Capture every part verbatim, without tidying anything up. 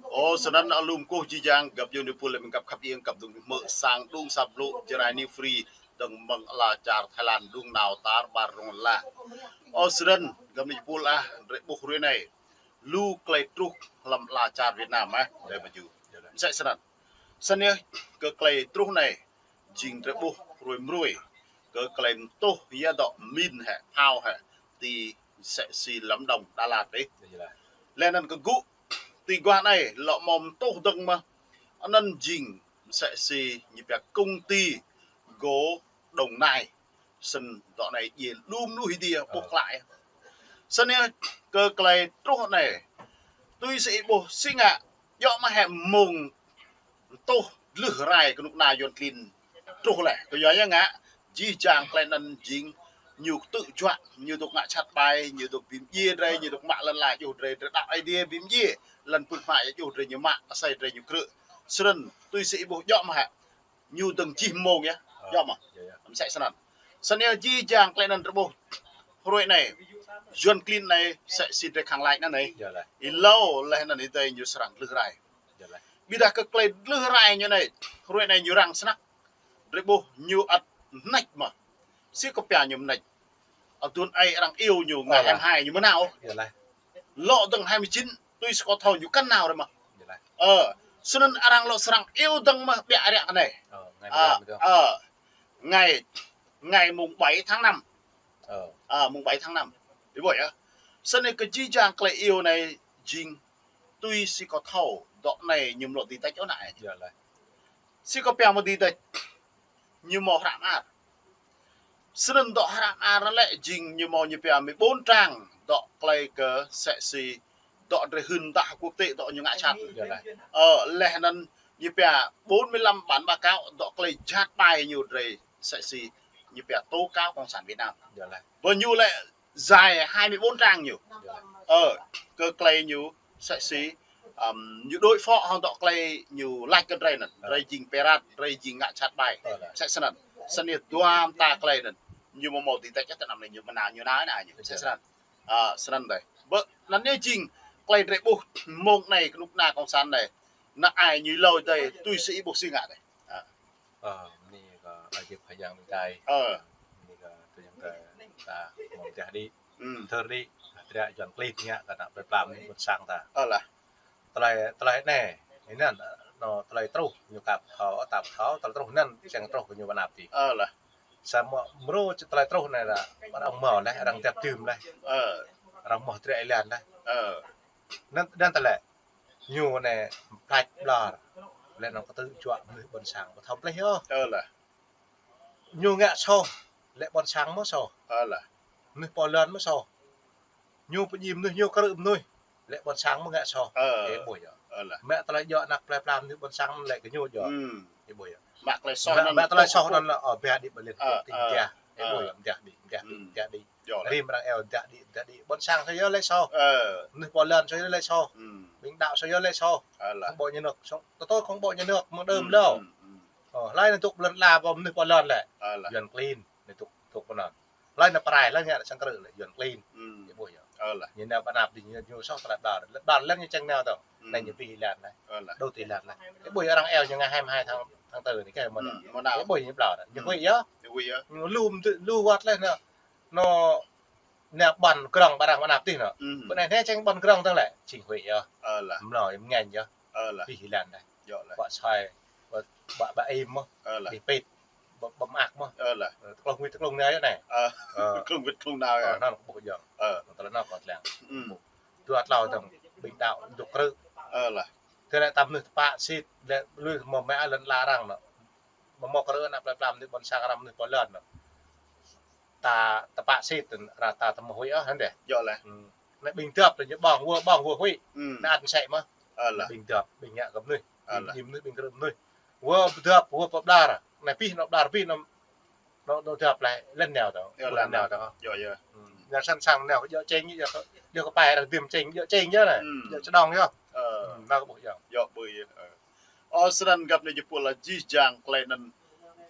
Ơ, snăn alum kơ jih jang găp djuai ania pul lĕ mơ̆ng găp khăp iêng găp dŭng mơ̆ sang đŭng sap blŭ Jrai New Free dơ̆ng mơ̆ng ala čar Thái Lan đŭng nao tar ƀar rŏng lah. Ơ, snăn găp ania pul ah, drơi ƀuh hruê anai lu klei truh hlăm ala čar Việt Nam ah, drơi mơjŭ. Msĕ snăn. Snăn yơh kơ klei truh anai jing drơi ƀuh hruê mrui kơ klei mtuh yơh dŏ min hĕ, phao hĕ, ti msĕ si Lâm Đồng, Đà Lạt dih. Leh anăn kơ gŭ ti guah anai lŏ mâo mtuh dơ̆ng mơh. Anăn jing msĕ si ñu pia công ty gỗ Đồng Nai. Snăn dŏ anai djiê lu mnuih hơdie ƀuh klă. Snăn yơh kơ klei truh anai. Tui si ih ƀuh si ngă, djŏ mơ̆ hĕ mông mtuh dlưh rai kơnuk kơna Yuăn klin truh leh. Kơ yua ya ngă, jih jang klei anăn jing ñu ktư̆ juă, ñu dôk ngă jhat ƀai, ñu dôk bi mdjiê drơi, ñu dôk mă lăn ala djuh drơi, drơi đăo Aê Diê bi mdjiê, lăn pưk hmă djuh drơi ñu mă, asei drơi ñu krư̆. Snăn, tui si ih ƀuh djŏ mơ̆ hĕ. Ñu dơ̆ng jih mông yơh. Djŏ mơ̆? Msĕ snăn. Snăn yơh jih jang klei anăn drơi ƀuh. Hruê anai, Yuăn klin anai, msĕ si drơi khăng lač anăn anai. Êlâo leh anăn ih dơi ñu srăng dlưh rai. Ƀiădah kơ klei dlưh rai ñu anai, hruê anai ñu răng snăk. Drơi ƀuh ñu ăt mnêč mơh. Si kơ pia ñu mnêč. Aduôn aê arăng iêu ñu ngă hai mươi hai ñu mơ̆ nao. Lŏ dơ̆ng hai mươi chín, tui si kâo thâo ñu kăn nao rai mơh. Ơ, snăn arăng lŏ srăng iêu dơ̆ng mơh ƀiă ră anai. Ơ, ngày, ngày mùng bảy tháng năm. Ơ, mùng bảy tháng năm. Ih ƀuh yơh. Snăn kơ jih jang klei iêu anai jing tui si kâo thâo dŏ anai ñu mlŏ dưi tĕč ôh anai. Si kơ pia mơ̆ dưi tĕč, ñu mâo hră mơar. Snăn dŏ hră mơar lĕ jing ñu mâo ñu pia mười bốn trang dŏ klei kơ msĕ si dŏ drơi hưn mdah quốc tế dŏ ñu ngă jhat. Ơ, leh anăn ñu pia bốn mươi lăm bản báo cáo dŏ klei jhat ƀai ñu drơi msĕ si ñu pia tố cáo Cộng sản Việt Nam. Bơ ñu lĕ dài hai mươi bốn trang ñu. Ơ, kơ klei ñu msĕ si, ăm, ñu đối phó hŏng dŏ klei ñu lač kơ drơi anăn. Drơi jing pê rat, drơi jing ngă jhat ƀai. Msĕ snăn. Snăn yơh dua mta klei anăn. Ñu mâo mâo dưi tĕč ôh tơ anăm anai ñu mơ̆ nao ñu nao anai ñu. Msĕ snăn. Ơ, snăn dih. Bơ, anăn yơh jing klei drơi ƀuh mông anai kơnuk kơna Cộng sản anai. Năng ai ñu êlâo dih tui si ih ƀuh si ngă dih. Ơ, mni kơ Aê Diê Khua Yang Adai. Ơ. Mni kơ tui yang kơ ta mơ̆ng teh đĭ. Thơr đĭ, hơdră Yuăn klin ngă kơ ană plei pla mnuih ƀuôn sang ta. Ơ lah. Tơlơi, tơlơi anai, anăn, nô tơlơi truh, ñu kăp thâo, tăp thâo, tơlơi truh anăn, čang truh kơ ñu ƀơi anăp dih. Ơ lah. Samơ̆ mrô tơlơi truh anai lah, arăng mâo leh, arăng dăp dưm leh. Ơ. Arăng mâo hơdră êlan leh. Ơ. Anăn, anăn tơlơi. Ñu anai mplač ƀlŏr. Lĕ anăn ktư̆ juă mnuih ƀuôn sang ƀu thâo mplih ôh. Ơ lah. Ñu ngă soh, lĕ ƀuôn sang mơ̆ soh. Ơ lah. Mnuih pô lŏn mơ̆ soh. Ñu pơdjai mnuih, ñu krư̆ mnuih, lĕ ƀuôn sang mơ̆ ngă soh. Ơ. Ih ƀuh yơh. Ơ lah. Mă tơlơi djŏ anăp plei pla mnuih ƀuôn sang lĕ kơ ñu djŏ. Ih ƀuh yơh. Mă tơlơi soh anăn, mă tơlơi soh anăn lĕ, ơ, ƀiă đĭ ƀơi lĕ. Ơ, ti ơ, mdiah. Ih ƀuh yơh, mdiah đĭ, mdiah đĭ, mdiah đĭ. Rĭm arăng iâu mdiah đĭ, mdiah đĭ. Ƀuôn sang soh yơh lĕ soh. Ơ. Mnuih pô lŏn soh yơh lĕ soh. Ƀing đăo soh yơh lĕ soh. Ơ lah. Khŏng ƀô̆ ñu nơ̆k, soh, tơtô khŏng ƀô̆ ñu nơ̆k, mơ̆ng đưm lŏ. Ơ, hlơi anăn dŏ ƀơi lŏn ala ƀô̆ mnuih pô lŏn lĕ. Ơ lah. Yuăn klin, anăn dŏ, dŏ pơ anăn. Hlơi anăn prai, hlơi ngă sang krư̆ lĕ, Yuăn klin. Ih ƀuh yơh. Ơ lah. Ñu nao ƀơi anăp dih ñu, ñu soh tơlơi ƀlŏr. Ƀlŏr lĕ ñu čang nao tơ. Anai ñu pĭ êlan leh. Ơ lah. Đôč êlan leh. Ih ƀuh yơh arăng iâu ñu ngày hai mươi hai tháng, tháng tư anai kơ mơ̆n. Ơ, mơ̆ nao. Ih ƀuh ñu ƀlŏr. Ñu huĭ yơh. Ñu huĭ yơh. Ñu lu mdư̆, lu wơ̆t leh nao. Nao, nao ƀăn grŏng ƀơi arăng ƀơi anăp dih nao. Bơ anai nao čang ƀăn grŏng tơ lĕ. Jing huĭ yơh. Ơ lah. Mlâo mngañ yơh. Ơ lah. Pĭ êlan leh. Djŏ lah. Ƀă soi, ƀă, ƀă, ƀă im mơ̆. Ơ lah. Bi pĭt, ƀă, ƀă mơak mơ̆. Ơ lah. Ơ, tơklông wĭt tơklông nao yơh anai. Ơ. Ơ. Tơklông wĭt tơklông nao yơh. Ơ, anăn ƀuh yơh. Ơ. Tơlơi anăn kâo tlang. Dua tlâo dơ̆ng, ƀing đăo dŏ krư̆. Ơ lah. Tơlơi tam mnuih tơpă sĭt, lĕ lui mơ̆ mă lŏn ala arăng nao. Mơ̆ mâo krư̆ anăp plei pla mnuih ƀuôn sang arăng mnuih pô lŏn nao. Ta tơpă sĭt, arăng ta tơmơ̆ huĭ ôh, hăn dih. Djŏ lah. Anai ƀing dăp lĕ ñu ƀơ̆ng, wơ̆ ƀơ̆ng, wơ̆ huĭ. Anai ăt msĕ mơ̆. Ơ lah. Ƀing dăp, ƀing ngă kơ mnuih. Ơ lah. Ƀing mnuih, ƀing krư̆ mnuih. Wơ̆ dăp, wơ̆ pơ ƀlŏr. Anai pĭ nao ƀlŏr pĭ nao, nao, nao dăp leh, lĕ nao tơ. Ơ lah, lĕ nao tơ. Djŏ yơh. Nao sang sang nao, djŏ čang, djŏ kơ, djŏ kơ pai arăng dưm čang, djŏ čang yơh anai. Djŏ čơđong yơh. Ơ. Nao kơ ƀuh yơh. Djŏ ƀơi yơh. Ơ. Ơ, snăn găp anai jih pul lah jih jang klei anăn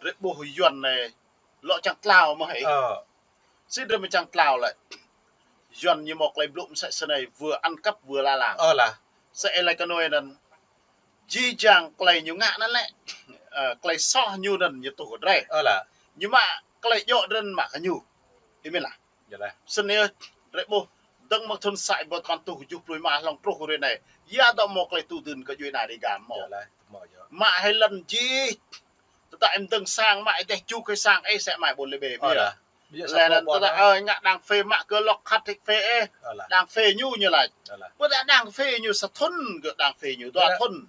drơi ƀuh Yuăn anai lŏ čang tlao mơ̆ hĕ. Ơ. Si drơi mơ̆ čang tlao lĕ. Yuăn ñu mâo klei blŭ msĕ snei, vừa ăn cắp vừa la làng. Ơ lah. Sĕ lĕ kơ anai anŭn. Jih jang tơlơi ñu ngă anŭn lĕ. Ơ, tơlơi soh ñu anŭn ñu tuh kơ drơi. Ơ lah. Ñu mă tơlơi djơ̆ drơi mă kơ ñu. Ih mĭn lah. Yơh lah. Snăn yơh, drơi ƀuh, dơ̆ng mơ̆ng thŭn sa ƀơi tơpăn rơtuh kơjuh pluh êma hlŏng truh kơ ră anai. Yua dŏ mâo tơlơi tŭ dưn kơ djuai ania Dega mâo. Yơh lah, mâo yơh. Mă hĭ lŏn jih, tơdah ih mơdơ̆ng sang mă ih dêh čuk hĭ sang ih sĕ mă ƀôn lĕ bê. Ơ lah. Lĕ anŭn tơdah ơ ngă đang phê mă kơ lŏk khăt hĭ phê ih. Ơ lah. Đang phê ñu ñu laĭ. Ơ lah. Ƀôdah đang phê ñu sa thŭn kơ đang phê ñu, dua thŭn.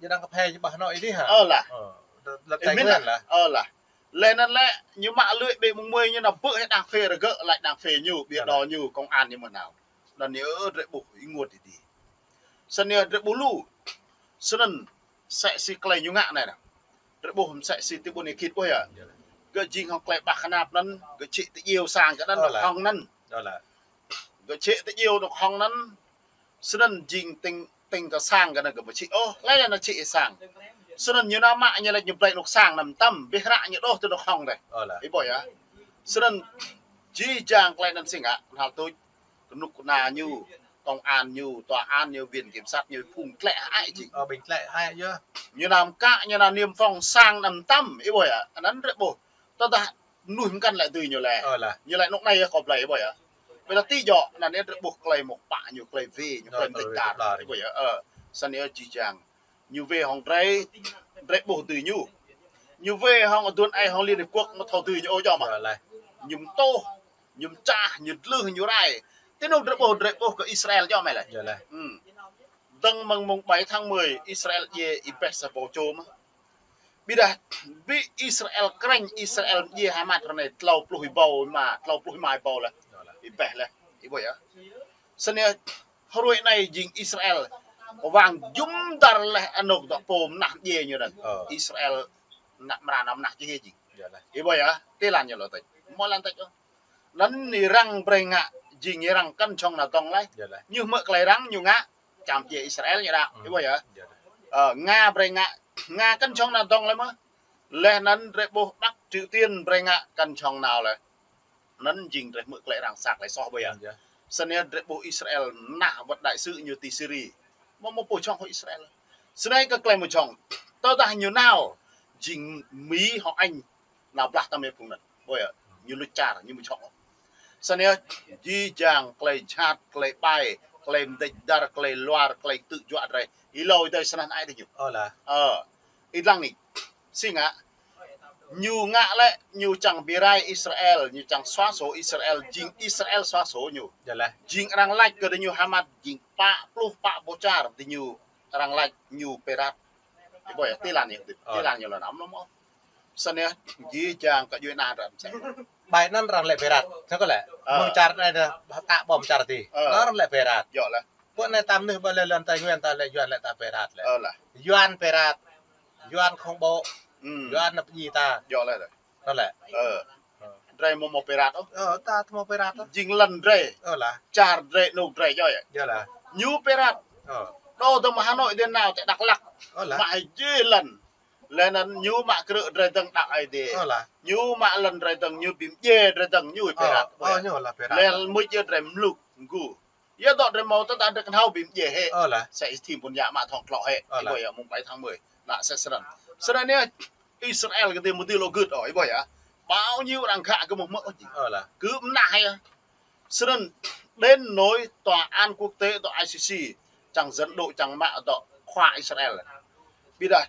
Ơ lah. Ơ lah. Ơ lah. Lĕ anŭn lĕ, ñu mă lui ƀĕ mơ̆ng mơi ñu nao ƀơ̆ hĭ đang phê rơgơ̆, laĭ đang phê ñu, ƀiă đô ñu, công an ñu mơ̆ nao. Anŭn yơh drơi ƀuh ênguôt đĭ đĭ. Snăn yơh drơi ƀuh lu. Snăn sĕ si tơlơi ñu ngă anai nă. Drơi ƀuh sĕ si ti ƀôn ih khĭt ƀuh yơh. Gơ̆ jing hŏng tơlơi ƀah kơnap anŭn, gơ̆ čhĭ tơjeo sang kơ anŭn, hŏng anŭn. Gơ̆ čhĭ tơjeo anŭn hŏng anŭn. Snăn jing tĭng tĭng kơ sang kơ anŭn gơ̆ ƀu čhĭ ôh, lĕ anŭn čhĭ sang. Snăn ñu nao mă ñu lĕ ñu blai anŏ sang anŭn mơtam, bih hră ñu đôč tơ anŏ hŏng dêh. Ih ƀuh yơh. Snăn jih jang tơlơi anŭn si ngă, kơnăl tuč, kơnuk kơna ñu, công an ñu, tòa án ñu, viện kiểm sát ñu, phung tlĕ hơăi jing. Ơ, ƀing tlĕ hơăi yơh. Ñu nao mkă, ñu nao niêm phong sang anŭn mơtam, ih ƀuh yơh. Anŭn drơi ƀuh. Tơdah mơnuih mơkăn lĕ dưi ñu lĕ. Ơ lah. Ñu lĕ anŏ anai yơh kâo blai, ih ƀuh yơh. Ƀiădah ti djơ̆, anŭn yơh drơi ƀuh tơlơi mơ̆ng pă ñu tơlơi wê, ñu tơlơi mơdêč dar, ih ƀuh yơh. Ơ, snăn yơh jih jang. Ñu wê hŏng drơi, drơi ƀuh dưi ñu. Ñu wê hŏng aduôn ai hŏng Liên Hiệp Quốc mơ̆ thâo dưi ñu ôh djơ̆ mơ̆. Ơ lah. Ñu mtuh, ñu mčah, ñu dlưh, ñu rai. Ti anŭn drơi ƀuh, drơi ƀuh kơ Israel djơ̆ mơ̆ lĕ. Ơ lah. Dơ̆ng mơ̆ng mùng bảy tháng mười, Israel djai ih ƀĕ sa ƀâo čô mơ̆. Ƀiădah, ƀing Israel krĕng, Israel djai Hamas ră anai tlâo pluh êbâo êma, tlâo pluh êma êbâo lĕ. Ih ƀĕ lĕ, ih ƀuh yơh. Snăn yơh, hrơi anai jing Israel, wang jum dar lĕ anŏ dŏ pô mơnah djai ñu anŭn. Ơ. Israel nă mra nă mơnah čih jing. Ih ƀuh yơh, ti lăn ñu lŏ tĕč. Mâo lăn tĕč ôh. Anŭn ih răng brơi ngă, jing ih răng kăn čŏng nao dơ̆ng lĕ. Ñu hmư̆ tơlơi răng ñu ngă, čăm djai Israel ñu đăo. Ih ƀuh yơh. Ơ, Nga brơi ngă, Nga kăn čŏng nao dơ̆ng lĕ mơ̆. Lĕ anŭn drơi ƀuh Bắc Triều Tiên brơi ngă kăn čŏng nao lĕ. Anŭn jing drơi hmư̆ tơlơi răng sa tơlơi soh ƀuh yơh. Snăn yơh drơi ƀuh Israel mơnah wơ̆t đại sứ ñu ti Syria. Mâo mâo pô čŏng hŏ Israel. Snăn kơ tơlơi mâo čŏng. Tơdah ñu nao, jing Mi hŏng Anh nao blah tơmĕ phung anŭn. Ƀuh yơh, ñu luč čar, ñu mâo čŏng. Snăn yơh, jih jang tơlơi jhat, tơlơi ƀai, tơlơi mơdêč dar, tơlơi luar, tơlơi tŭ juă drơi. Ih lâo ih dơi snăn ai dih ñu. Ơ lah. Ơ, ih lăng anai. Si ngă. Ñu ngă lĕ, ñu čang bi rai Israel, ñu čang xóa sổ Israel, jing Israel xóa sổ ñu. Jing arăng lač kơ dih ñu Hamas, jing pă pluh pă ƀô̆ čar dih ñu arăng lač ñu pirate. Ih ƀuh yơh, ti lăn ñu, ti lăn ñu lŏ năm lŏm ôh. Snăn yơh, jih jang kơ djuai ania ră msĕ. Ƀai anŭn arăng lĕ pirate, snăn kơ lĕ. Ơ. Mơ̆ng čar anai dah, ta ƀuh mơ̆ng čar ti. Ơ. Anŭn arăng lĕ pirate. Djơ̆ lah. Ƀuh anai ta mơnuih ƀơi lĕ lŏn Tây Nguyên ta lĕ Yuan lĕ ta pirate lĕ. Ơ lah. Yuan pirate. Yuan không bộ. Yuan năp ji ta. Djơ̆ lah. Anŭn lĕ. Ơ. Ơ. Drơi mâo mâo pirate ôh. Ơ, ta mâo pirate ôh. Jing lŏn drơi. Ơ lah. Čar drơi, anŏ drơi djơ̆ yơh. Djơ̆ lah. Ñu pirate. Ơ. Đô dơ̆ng mơ̆ng Hà Nội dih nao tơ Dak Lak. Ơ lah. Mă hĭ jih lŏn. Lĕ anŭn ñu mă krư̆ drơi dơ̆ng đăo ai dih. Ơ lah. Ñu mă lŏn drơi dơ̆ng, ñu bi mdjiê drơi dơ̆ng, ñu pirate. Ơ, ñu lah pirate. Lĕ mŭt yơh drơi mluk, ngŭ. Yơh dŏ drơi mâo tơdah drơi kơnhâo bi mdjiê hĕ. Ơ lah. Sĕ thim pun yă mă thŏng tlŏ hĕ. Ơ lah. Ih ƀuh yơh mơ̆ng ƀai tháng mười. Nă sĕ snăn. Snăn yơh, Israel kơ dih mơ̆ dih lŏ gưt ôh, ih ƀuh yơh. Bao nhiêu arăng khă kơ mâo hmư̆ ôh jing. Ơ lah. Kơ mơnah yơh. Snăn, đến nỗi tòa án quốc tế dŏ I C C, čang dân độ čang mă dŏ khua Israel. Ƀiădah,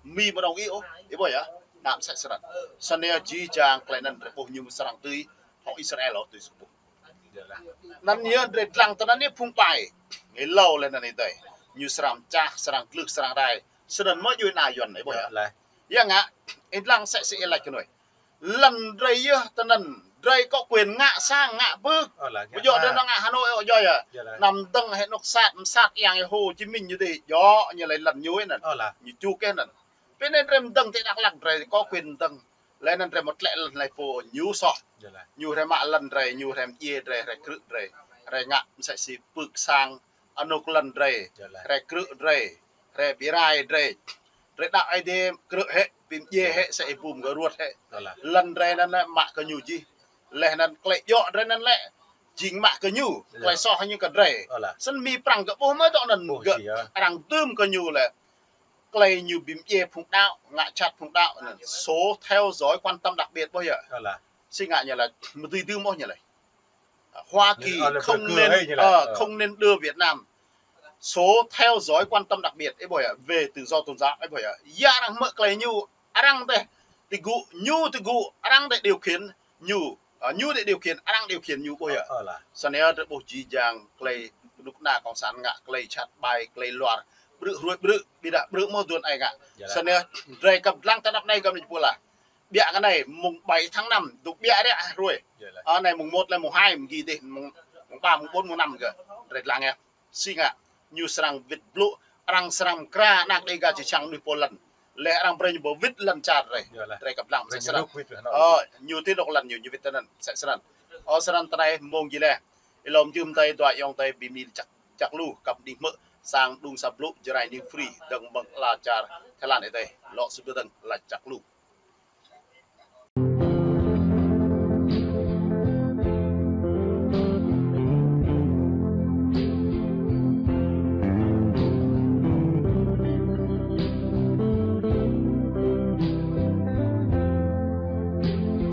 Mi mơ̆ dŏng ih ôh, ih ƀuh yơh, năm sĕ snăn. Snăn yơh jih jang tơlơi anŭn drơi ƀuh ñu mơ̆ srăng tui, hŏng Israel ôh tui sŭ ƀuh. Anŭn yơh drơi lăng tơ anŭn yơh phung ƀai. Ih lâo lĕ anŭn ih dơi. Ñu srăng čah, srăng glưh, srăng rai. Snăn mơ̆ djuai ania Yuan, ih ƀuh yơh. Yơh ngă, ih lăng sĕ si ih lač kơ anai. Lŏn drơi yơh tơ anŭn, drơi có quyền ngă sang ngă pưk. Ơ lah, ƀu djơ̆ drơi nao ngă Hà Nội ôh djơ̆ yơh. Năm dơ̆ng hĕ anŏ sat, msat yang Hồ Chí Minh ñu dih, djơ̆ ñu lĕ lŏn ñu anŭn. Ơ lah. Ñu čuk kơ anŭn. Pơ anai drơi mơ̆ dơ̆ng ti Dak Lak drơi có quyền dơ̆ng. Lĕ anŭn drơi mơ̆ tlĕ lŏn hlơi pô ñu soh. Ñu hrơi mă lŏn drơi, ñu hrơi mdjiê drơi, hrơi krư̆ drơi. Hrơi ngă msĕ si pưk sang, anŏ lŏn drơi, hrơi krư̆ drơi, hrơi bi rai drơi. Drơi đăo ai dih krư̆ hĕ, bi mdjiê hĕ, sĕ ih bum kơ ruăt hĕ. Lŏn drơi anŭn lĕ mă kơ ñu jih. Lĕ anŭn tơlơi djơ̆ drơi anŭn lĕ. jing mă kơ ñu, klei soh ñu kơ drei. Ơ lah. Snăn Mi Prăng gơ̆ ƀuh mơ̆ dŏ anăn gơ̆. Arăng dưm kơ ñu lĕ klei ñu bi mdjiê phung đăo, ngă jhat phung đăo anăn. Số theo dõi quan tâm đặc biệt ƀuh yơh. Ơ lah. Si ngă ñu lĕ, mdưi dưm ƀuh ñu lĕ. Hoa Kỳ không nên, không nên đưa Việt Nam số theo dõi quan tâm đặc biệt, ih ƀuh yơh, về tự do tôn giáo, ih ƀuh yơh. Ya arăng hmư̆ klei ñu, arăng dêh ti gŭ, ñu ti gŭ, arăng dêh điều khiển ñu, ơ, ñu dêh điều khiển, arăng điều khiển ñu ƀuh yơh. Ơ lah. Snăn yơh drei ƀuh jih jang klei knŭk kna cộng sản ngă klei jhat ƀai, klei luar, ƀrư̆ hruê ƀrư̆, ƀiădah ƀrư̆ mơ̆ duôn ai ngă. Snăn yơh drei kăp dlăng tơ anăp anei gơ̆ ñu pô lah. Ƀiă kơ anei mùng bảy tháng năm, dôk ƀiă ră hruê. Anei mùng một lĕ mùng hai, mơ̆ng gih dêh, mùng, mùng ba, mùng bốn, mùng năm gơ̆. Drei dlăng yơh. Si ngă, ñu srăng wĭt blŭ, arăng srăng mkra anak Dêga či čang mnuih pô lăn. Leh arăng brei ñu ƀu wĭt lăn čar drei. Drei kăp dlăng msĕ snăn. Ơ, ñu ti anôk lăn ñu, ñu wĭt tơ anăn, msĕ snăn. Ơ, snăn tơ anei mông jih leh. Ih lŏm jưm tơi dua ayŏng adơi bi mni lač jăk, jăk lu kăp đĭ hmư̆ sang đŭng sa blŭ Jarai News Free dơ̆ng mơ̆ng ala čar Thái Lan adih. Lŏ sŭ bơdơ̆ng lač jăk lu.